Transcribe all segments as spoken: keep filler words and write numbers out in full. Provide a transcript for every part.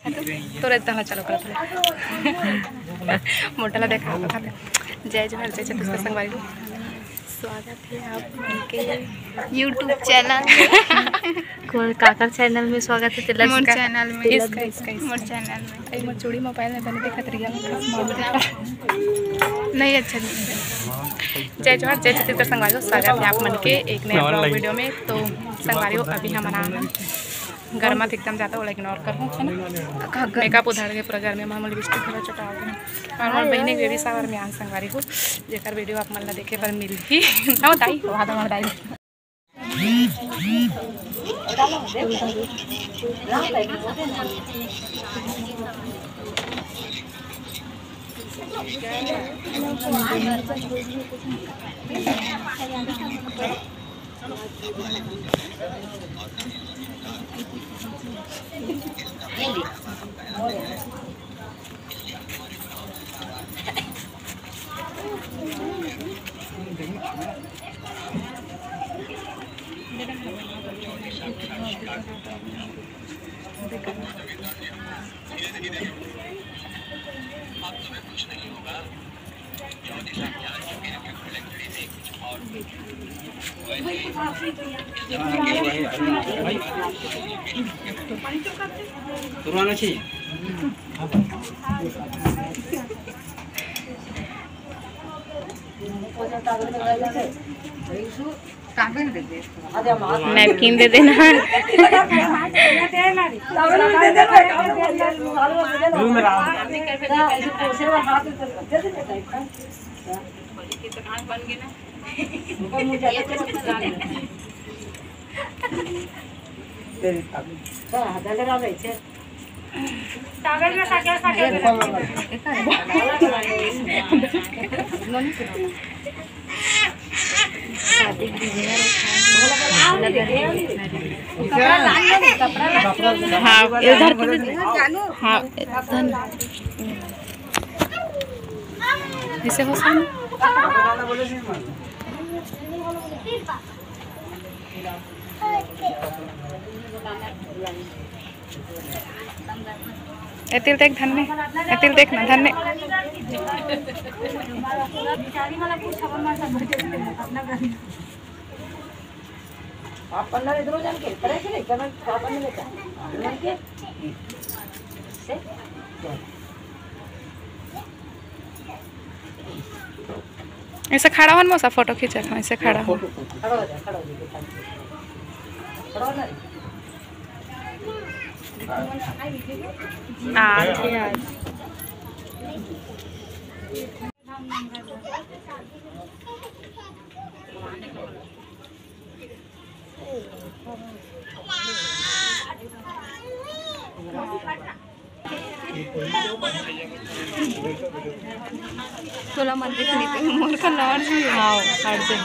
तोरे तहला चालू करत रहे। मोटा ला देखा, देखा। जय जोहार, जय छत्तीसगढ़ संगवारी हो। स्वागत है आप मन के YouTube चैनल में। कोन काकर चैनल में स्वागत है? तेला मोर इसका, चैनल में। इसका, इसका, इसका। मोर चैनल में। ए, मोर चूड़ी मोबाइल में बने दिखत रही है। नहीं, अच्छा नहीं है। जय जोहार, जय छत्तीसगढ़ संगवारी हो। स्वागत है आप मन के एक नया vlog वीडियो में। तो संगवारी हो, अभी हमन आ गरमा त एकदम जादा, ओला इग्नोर करहूँ, है ना? मेकअप उधर के पूरा गर्मी में, हम लिपस्टिक घलो चटा गे। और मोर बहिनी के बेबी शावर में आन संगवारी हो, जेकर वीडियो आप मन ला देखे बर मिलही। ना दाई, वहाँ तो हमार दाई। नैपकिन दे देना। हाँ, इधर के दे। हाँ, इधर। इसे हो सन। एतिल देख धन्ने, एतिल देख ना धन्ने। आप पंद्रह इधरो जान के, परे से नहीं, कमर आप अंदर लेता है। जान के? से? ऐसे खड़ा हो ना, मौसा, फोटो खींचत हूँ, ऐसे खड़ा हो। Photo, photo. खड़ा हो जा, खड़ा हो जा, खड़ा हो जा। खड़ा हो ना। आ, आ। तोला मन दिख नहीं तो मोर का लौट भी। हाँ, हट जाए।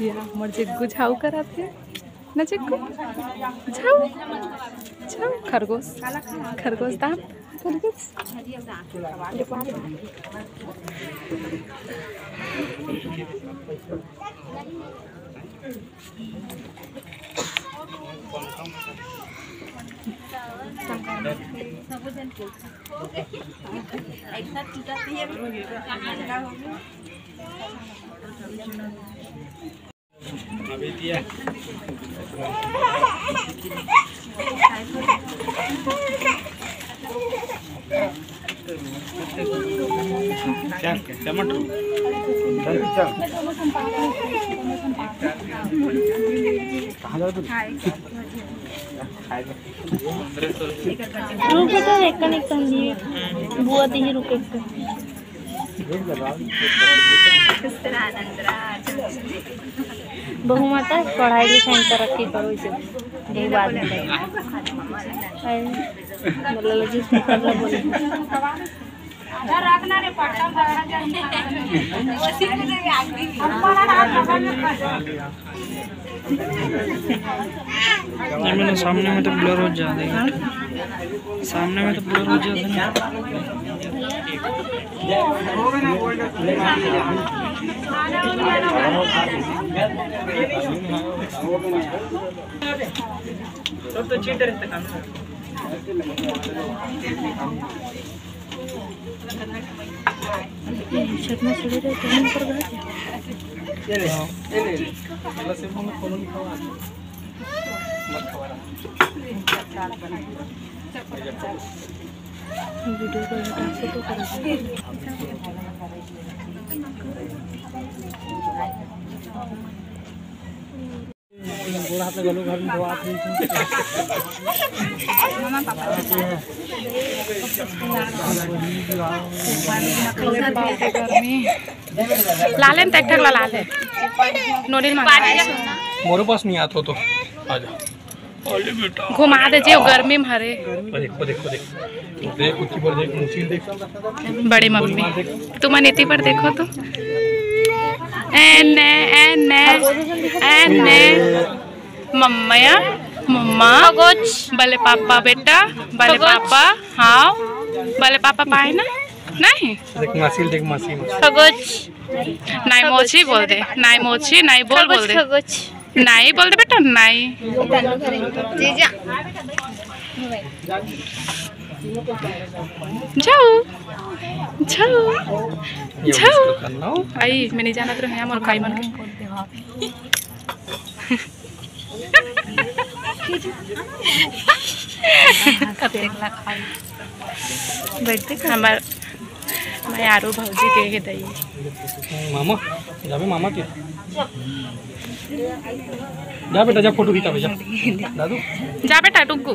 या, मोर चिक्कू झाऊ करत हे। ना चिक्कू? झाऊ। झाऊ। खरगोश। खरगोश दांत। खरगोश। रुक तो, एक कन, एक कन दिए। बुआ दी ही रुक एक कन। बहू माता पढ़ाई लिखाई में तरक्की करो, इसे यही बात है। मतलब, जिस मतलब बोले। नहीं, मैंने सामने में तो ब्लर हो जाता है, सामने में तो ब्लर हो जाता है ना। वीडियो को हटा से तो कर। गोड़ हाथ लगा लो, घर में धोआ थे। लालेन त एक ठक ला लाले। नोनी ल मंगा। मोरो पास नहीं आत हो तो आ जा। अरे बेटा। घुमा दे जी, गर्मी में हरे। अरे देखो, देखो, देखो। देख, ऊंची पर देख, ऊंची देख। बड़े मम्मी, तुमन एती पर देखो तो। एने, एने, एने। मम्मया, मम्मा। बले पापा बेटा, बले पापा। हाँ, बले पापा पाए ना? नहीं? देख मासी, देख मासी। खगोच। नाई मोची बोल दे, नाई मोची, नाई बोल, बोल दे। खगोच। नाई बोल दे बेटा, नाई। जीजा। जाओ, जाओ, जाओ। आई, मैं नहीं जानत रहे, मोर भाई मन के। बैठते हमार, मैं आरू भौजी के हे दई। मामा, जाबे मामा के। जा बेटा, जा फोटो खिंचाबे, जा। दादू। जा बेटा, टुक्कू।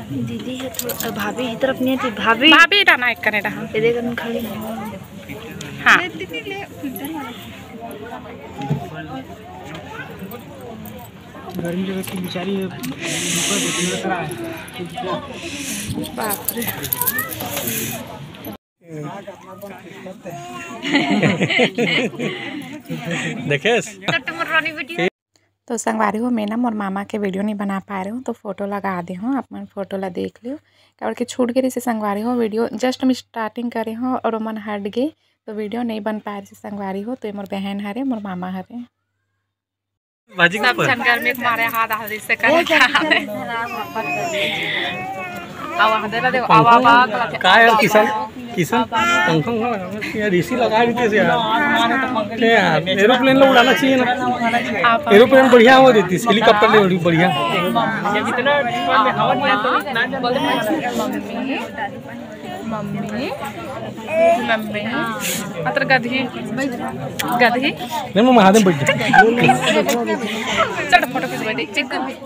दीदी है थोड़ा, भाभी की तरफ नहीं थी, भाभी। भाभी डाना एक कने रहा। ये देखो, खड़ी। हाँ। गर्मी जगह की बेचारी है, ऊपर देखने लग रहा है। बाप रे। देखेस? तो संगवारी हो, मैं ना मोर मामा के वीडियो नहीं बना पाए रहे हूँ, तो फोटो लगा दे हूँ, आप मन फोटो ला देख लियो। काबर कि छूट गे रहिसे संगवारी हो, वीडियो just मैं starting करे हूँ और ओमन हट गे, तो वीडियो नहीं बन पाए रहिसे संगवारी हो। तो ये मोर बहन हरे, मोर मामा हरे। भाजी के सब ऊपर। झन गर्मी के मारे हाथ हाथ से कर। अब वहाँ दे दे, अब, अब, अब, का यार, किशन, किशन, पंखा उंखा लगा, यार, एसी लगा देते थे यार। क्या यार, एरोप्लेन ला उड़ाना चाहिए ना। एरोप्लेन बढ़िया हो देती, हेलीकॉप्टर ले उड़ी बढ़िया। मम्मी, मम्मी, मम्मी, अतर गधी, गधी। नहीं, मैं महादेव बैठ गया। चल, फोटो खींच बैठे। ए जी,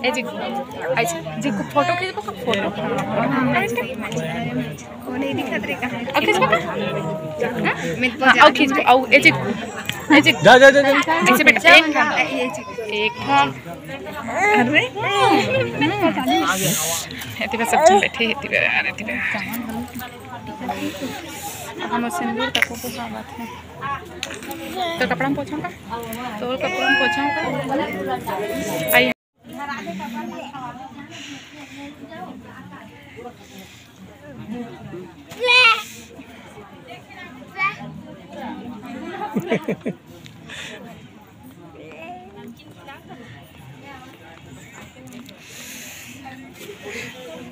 ए जी, जी को फोटो खींच, फोटो। कौन है दिखत रे, कहाँ है? अब खींच बेटा। हाँ? हाँ, अब खींच, अब ए जी, ए जी। जा, जा, जा, जा। ऐसे बेटा, एक, एक, हाँ। अरे। एती बा सब झन बैठे, एती बा, यार, एती बा। हम सिंदूर तक को आवत है। तो कपड़ा में पोछों का? तो कपड़ा में पोछों का? आई।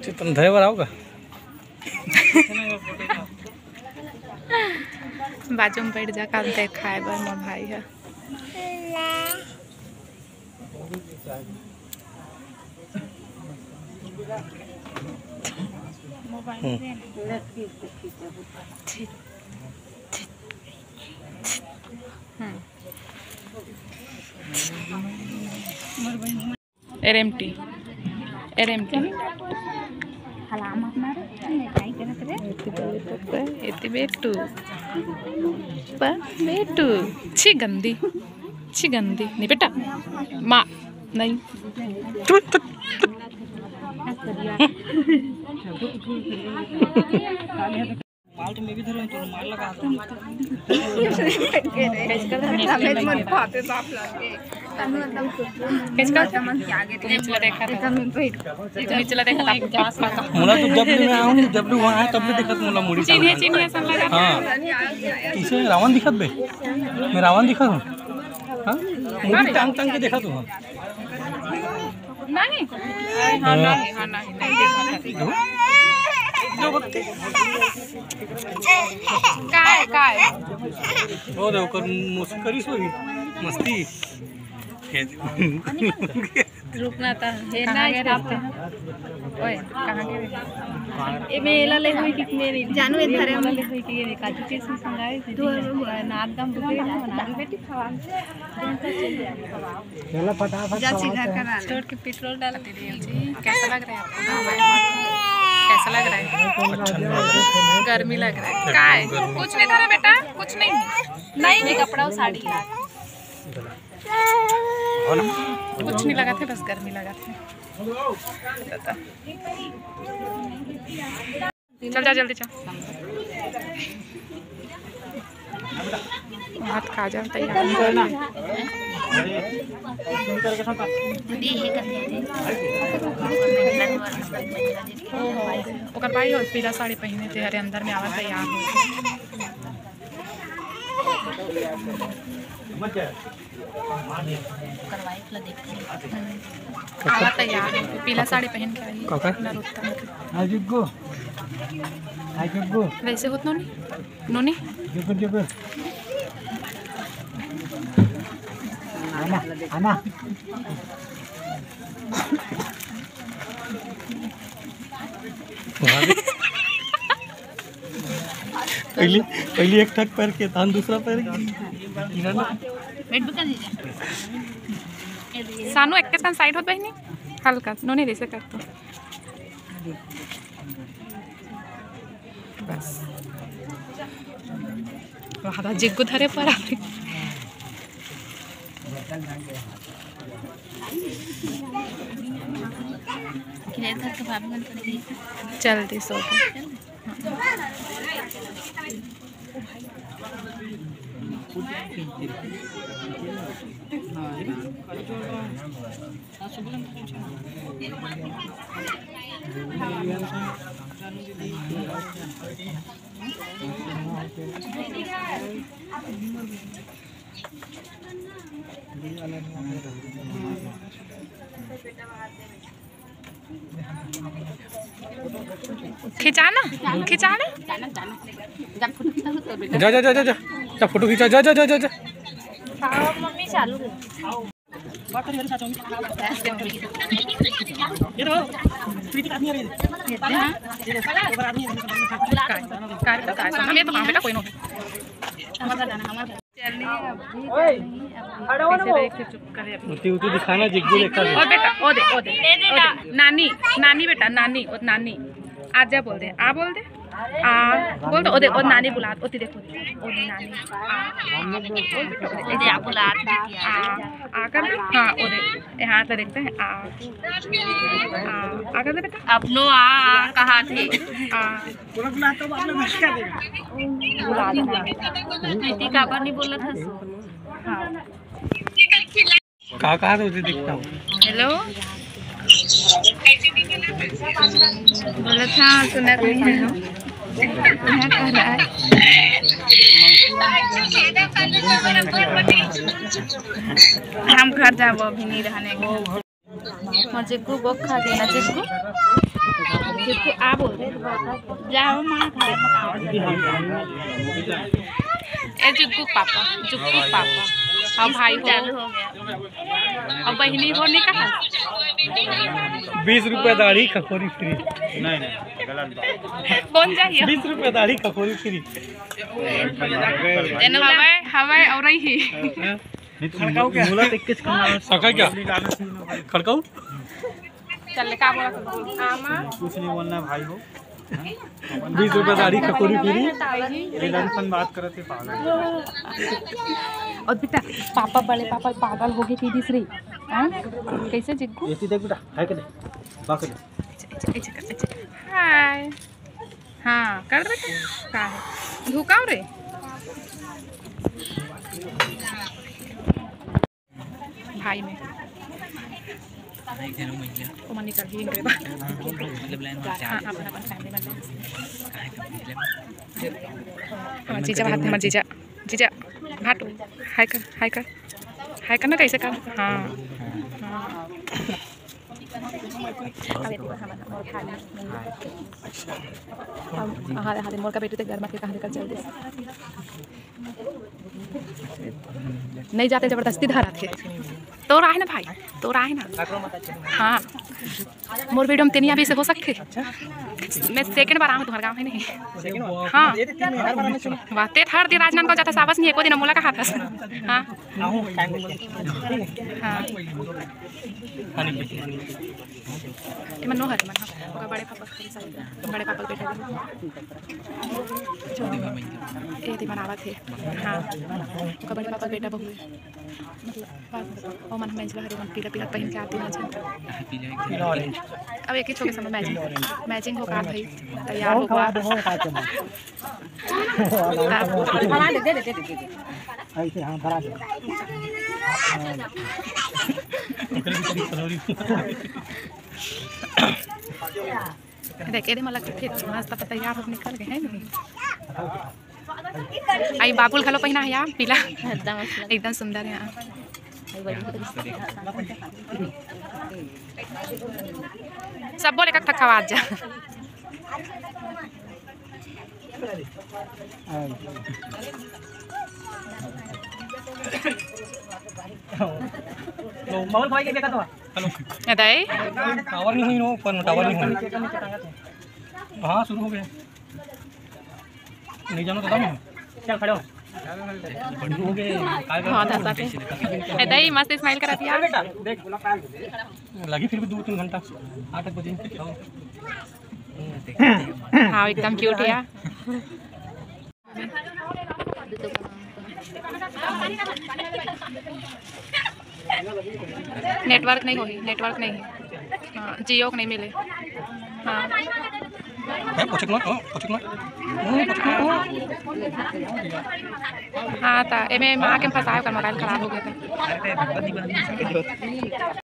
चेतन धरे बर आओ का? बाजू में बैठ जा, का देखाए बर मोर भाई ह। मोबाइल दे ना। हम्म। एरएमटी, एरएमटी। हला मत मारो, काई करत रे? एती बेटू, पा बेटू। छी गंदी, छी गंदी। नहीं बेटा, माँ, नहीं। तू, तू, तू। रुमाल तो मैं भी धरूँ, तो रुमाल लगा दो। हमें मन पाते साफ लगे। किसका? तुम चला देखा था। तुम चला देखा था। मोला तो जब ले मैं आऊँ, जब ले वहाँ है, तब ले देखत मोला मुड़ी चिन्हे, तान। चिन्हे ऐसा लगा। हाँ। किसे रावण दिखत बे? मैं रावण दिखत हूँ। हाँ? मुड़ी टांग टांग के देखत हूँ। नहीं। हाँ, नहीं, हाँ, नहीं, नहीं देखा था। काय, काय? वो दे, ओकर मुस्करी सोई, मस्ती। रुकना था, हे ना, कहाँ गए रे? ओए, कहाँ गए रे? ए, मैं एला ले हुई कि मेरी जानू ए धरे एला ले हुई कि ये काजू किशमिश मंगाए थे, नाक दम बुझे ना, नाक बेटी खवा। चलो फटाफट जा, खवाओ। घर का नाम। छोड़ के पेट्रोल डाल दे रही है जी। कैसा लग रहा है आपको गाँव में? कैसा लग रहा है? अच्छा लग रहा है। गर्मी लग रहा है। काय? कुछ नहीं था ना बेटा, कुछ नहीं। नहीं, नहीं, कपड़ा और साड़ी है। कुछ नहीं लगा था, बस गर्मी लगा था। चल जा जल्दी चल। भात खा जा तैयार। ओकर भाई हो पीला साड़ी पहने थे, अरे अंदर में आवा तैयार हो। ओकर वाइफ ला देखते हैं। आवा तैयार है, पीला साड़ी पहन के आई है। काका? नरोत्तम की। आ जुग्गू। आ जुग्गू। वैसे होत नोनी? नोनी? जुग्गू, जुग्गू। आना, आना। वहाँ भी। पहली, पहली एक ठक पैर के, तहन दूसरा पैर के। गिरा ना। सानू एक के साथ साइड होत बहिनी, हल्का, नोनी जैसे कर तो। बस। वहाँ जिग्गू धरे पर आ। जल्दी सो गए। खिंचाना, खिंचाना। जा, जा, जा, जा, जा, जा, फोटो खींचा, जा, जा, जा, जा, जा। मम्मी चालू। ये तो प्रीति का आदमी है। ये तो आदमी है। हम ये तो कहाँ बेटा कोई नहीं। हमारा जाना, हमारा। ओए, खड़ा हो ना वो। उती, उती दिखाना, जिग्गू देखा दे। ओ बेटा, ओ दे, ओ दे, ओ दे। नानी, नानी बेटा, नानी, ओ नानी। आ जा बोल दे, आ बोल दे। आ, बोल दे, ओ दे, ओ नानी बुला, ओती देखो, ओ दे नानी। आ, आ, बोल बेटा, ओ दे। ए दे, आ बुला, आ, आ कर दे। हाँ, ओ दे। ए, हाथ ला देखते हैं। आ, आ, आ कर दे बेटा। अपनो आ, आ कहा थे। आ। प्रीति काबर नहीं बोलत हस? हाँ। का कहा तो उसे दिखता हूँ। हेलो। बोलत हाँ, सुनत नहीं है। यहाँ कर रहा है। हम घर जाबो, अभी नहीं रहने को। मोर जिग्गू बोक खा देना, जिग्गू। जिग्गू आ बोल दे। जाओ माँ, घर में काम। ए जिग्गू पापा, जिग्गू पापा। हाँ भाई हो। चालू हो गया। अब बहिनी हो नहीं कहा। बीस रुपया दाढ़ी खखोरी फ्री। नहीं, नहीं, गलत बात। कौन जाइए? बीस रुपया दाढ़ी खखोरी फ्री। एनो हवाए, हवाए और रही। हाँ? नहीं तो खड़काऊ क्या? मुला तो इक्कीस करना है। सका क्या? खड़काऊ? चल ले, का बोला था? आमा। कुछ नहीं बोलना है भाई हो। बीस रुपया दाढ़ी खखोरी फ्री। रिलेशन बात करत है पागल। और बेटा, पापा, बड़े पापा पागल हो गए थे दूसरी। हाँ? कैसे जिग्गू? ऐसी देख बेटा, है कि नहीं? बाकी नहीं। ऐसे, ऐसे, ऐसे कर, ऐसे। हाय। हाँ, कर दे बेटा। का है? झुकाओ रे। खाई में। ओमन निकल ही इंग्रेबा। मतलब लाइन में हाँ, अपन, अपन फैमिली में। हाँ, जीजा बात है, जीजा, जीजा, भाटू, हाय कर, हाय कर, हाय कर ना, कैसे कर? हाँ, हाँ। अब एक बार हमारा मोर खाली नहीं। हम, हाँ, हाँ, मोर का बेटी तो घर में के कहाँ लेकर चल दे। नहीं जाते, जबरदस्ती धराथे। तोर आहे ना भाई, तोर आहे ना। हाँ, मोर वीडियो में तेनी अभी से हो सकथे। मैं सेकंड बार आहूँ तुम्हारे गाँव, है नहीं? हाँ, वाह, ते हर दिन राजनांदगांव जाथस, आवस नहीं एको दिन, मोला कहाथस। हाँ, हाँ। एमन नोहर मन, हाँ, ओकर बड़े पापा के साथ, बड़े पापा के बेटा भी। ए, दे बनावत हे। हाँ, ओकर बड़े पापा के बेटा बहू हे। मतलब, बात बताओ, ओमन मेंजवा हरे, ओमन पीला पीला पहिन के आते हैं। अब एक ही छोके समय मैचिंग, मैचिंग हो का भाई, तैयार हो का। भरा दे, दे दे, दे दे, दे दे। ऐसे, हाँ, भरा दे। देख, एदे मला के फिर मस्त तैयार हो निकल गए हैं। आई बाबुल घलो पहिना है यार, पीला। एकदम सुंदर है। सब बोले कक थकावा जा। मोबाइल भाई के देखा तो। हेलो। ए दाई। टावर नहीं हुई नो, पर टावर नहीं हुई। हाँ, शुरू हो गया। नहीं जानो तो दम। चल, खड़े हो। हो गए। हाँ, दस आते। ए दाई, मस्त स्माइल करा दिया। बेटा, देख। लगी फिर भी दो तीन घंटा, आठ बजे। हाँ, एकदम क्यूट है। नेटवर्क नहीं होही, नेटवर्क नहीं हे। हाँ, जियो के नहीं मिले। हाँ। ए, पछुक ना, ओ, पछुक ना। हम्म, पछुक ना, ओ। हाँ, त एमे माँ के फंसाए ओकर मोबाइल खराब हो गया था।